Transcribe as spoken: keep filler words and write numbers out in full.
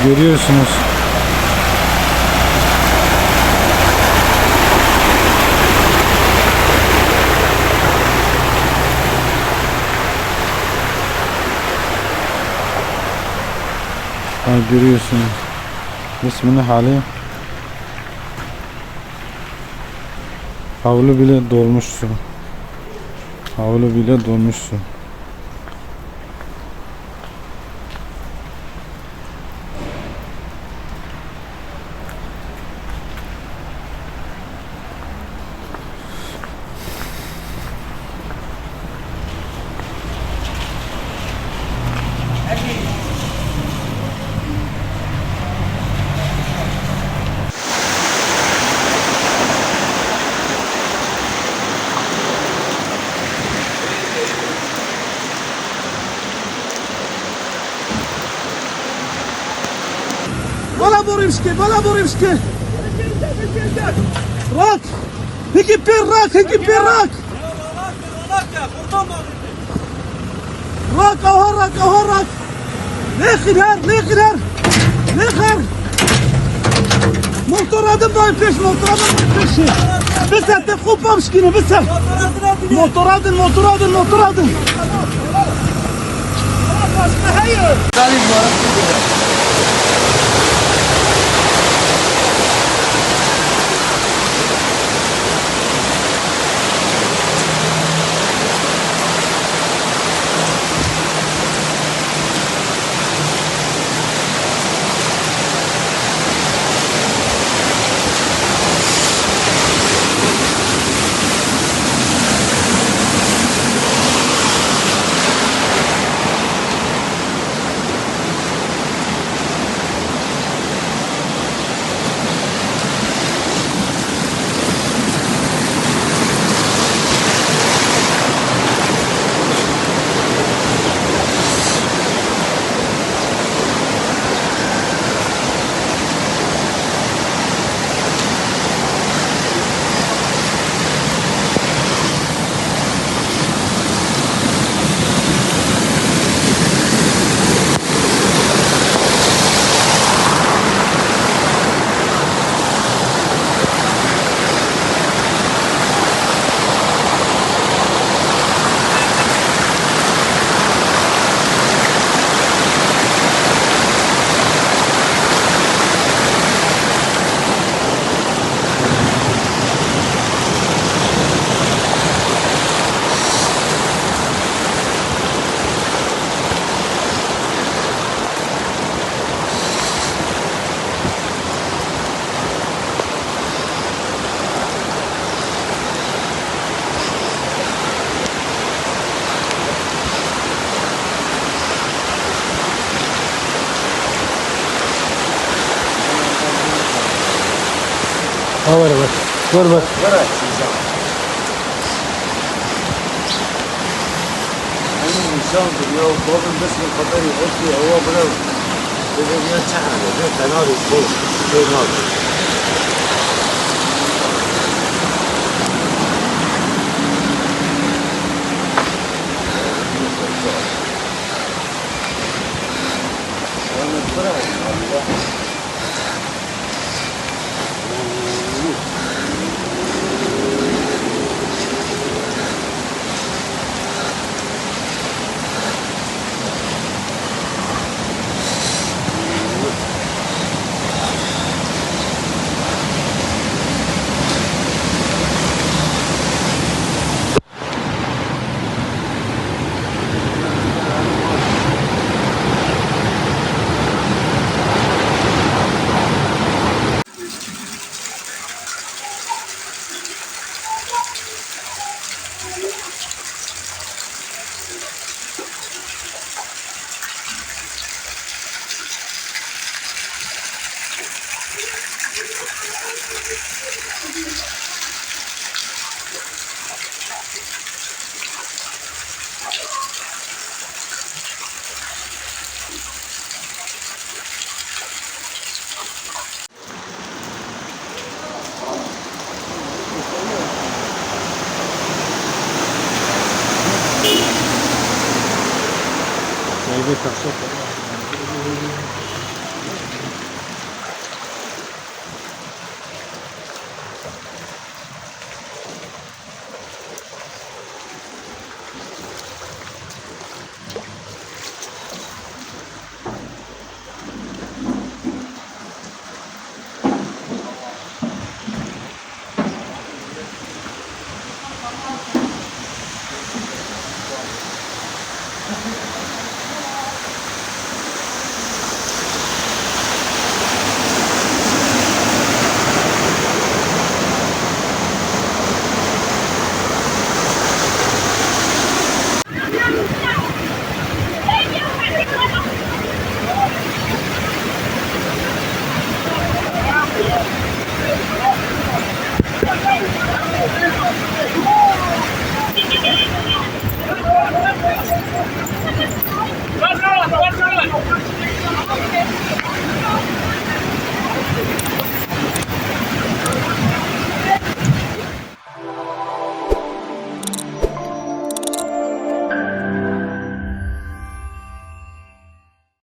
Görüyorsunuz. Ha, görüyorsunuz. Resmini hali. Havlu bile dolmuş su. Havlu bile dolmuş su. Bala borî bişkê, bala borî bişkê. Rak! Hikî pê rak, hikî pê rak! Rak, aha rak, aha rak! Lêxir her, lêxir her! Lêxir! Motora din bay pêş, motora din bay pêş. Bise, te xwe pam şkîne, bise! Motora din, motora din, motora din! Ha, were, were. Were, were. Were, sincap. Emin insan bir ya, babın bes min xeberî, eşkî ewa bira. Bebe ya çehre, be tenarî xo, şey nabe. Meyve taşı.